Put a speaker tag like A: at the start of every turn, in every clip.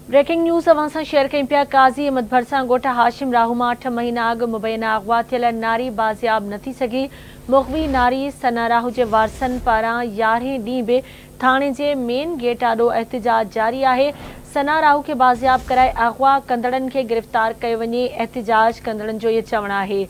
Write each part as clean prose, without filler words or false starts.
A: Breaking news اوهان سان share ڪيون پيا قاضي احمد ڀرسان ڳوٺ هاشم راهو مان اٺ مهينا اڳ مبينا اغوا ٿيل ناري بازياب نه ٿي سگهي، مغوي ناري ثنا راهو جي وارثن پاران يارهين ڏينهن به ٿاڻي جي مين گيٽ آڏو احتجاج جاري آهي، ثنا راهو کي بازياب ڪرائي اغوا ڪندڙن کي گرفتار ڪيو وڃي، احتجاج ڪندڙن جو اهو چوڻ آهي.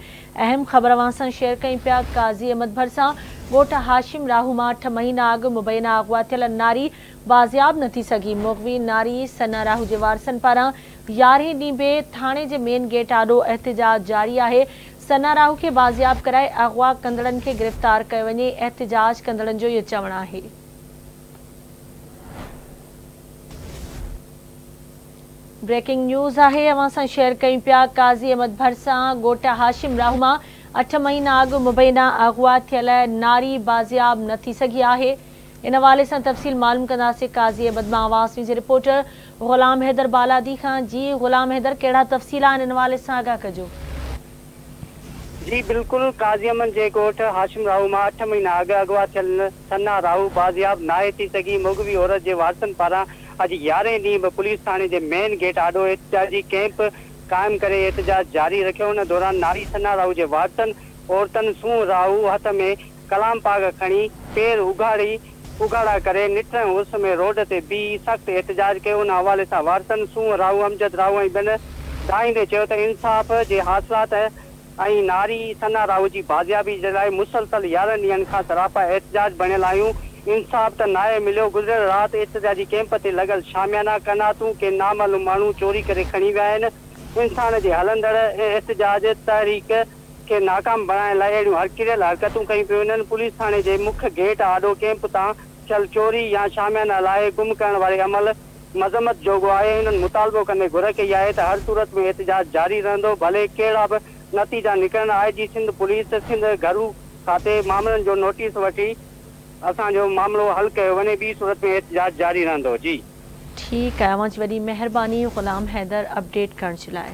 A: اهم خبر اوهان سان شيئر ڪيون پيا قاضي احمد ڀرسان ڳوٺ هاشم راهو مان اٺ مهينا اڳ مبينا اغوا ٿيل ناري بازياب نه ٿي سگهي، مغوي ناري ثنا راهو جي وارثن پاران يارهين ڏينهن به ٿاڻي جي مين گيٽ آڏو احتجاج جاري آهي، ثنا راهو کي بازياب ڪرائي اغوا ڪندڙن کي گرفتار ڪيو وڃي، احتجاج ڪندڙن جو اهو چوڻ آهي. بريڪنگ نيوز آهي اوهان سان شيئر ڪيون پيا قاضي احمد ڀرسان ڳوٺ هاشم راهو مان اٺ مهينا اڳ مبينا اغوا ٿيل ناري بازياب نه ٿي سگهي آهي ان حوالي سان تفصيل معلوم ڪنداسين قاضي احمد مان آواز نيوز جي رپورٽر غلام حيدر بالادي کان جي غلام حيدر ڪهڙا تفصيل آهن ان حوالي سان آگاهه ڪجو.
B: جي بلڪل قاضي احمد جي ڳوٺ هاشم راهو مان اٺ مهينا اڳ اغوا ٿيل ثنا راهو بازياب ناهي ٿي سگهي مغوي عورت جي وارثن پاران اڄ يارهين ڏينهن به پوليس ٿاڻي جي مين گيٽ آڏو احتجاجي ڪئمپ قائم ڪري احتجاج جاري رکيو ان دوران ناري ثنا راهو جي وارثن عورتن سونهن راهو هٿ ۾ ڪلام پاڪ کڻي پير اگهاڙي اگهاڙا ڪري نٽ ۽ اس ۾ روڊ تي بيهي سخت احتجاج ڪيو ان حوالي سان وارثن سونهن راهو امجد راهو ۽ ٻين دانهيندي چيو ته انصاف جي حاصلات ۽ ناري ثنا راهو جي بازيابي جي لاء مسلسل 11 ڏينهن کان سراپا احتجاج بڻيل آهيون انصاف ته ناهي مليو گذريل رات احتجاجي ڪئمپ تي لڳل شاميانا قناتون ڪي نامعلوم ماڻهو چوري ڪري کڻي ويا آهن انسان جي هلندڙ احتجاج تحريڪ کي ناڪام بڻائڻ لاء اهڙيون هر ڪريل حرڪتون ڪيون پيون وڃن، پوليس ٿاڻي جي مک گيٽ آڏو ڪئمپ تان ٿيل چوري يا شاميانا لاهي گم ڪرڻ واري عمل مذمت جوڳو آهي، هنن مطالبو ڪندي گهر ڪئي آهي ته هر صورت ۾ احتجاج جاري رهندو ڀلي ڪهڙا به نتيجا نڪرن، آء جي سنڌ پوليس سنڌ گهرو کاتي مامرن جو نوٽيس وٺي اسان جو معاملو حل ڪيو وڃي ٻي صورت ۾ احتجاج جاري رهندو جي.
A: ٺيڪ آهي اوهان جي وڏي مهرباني غلام حيدر اپڊيٽ ڪرڻ جي لاء.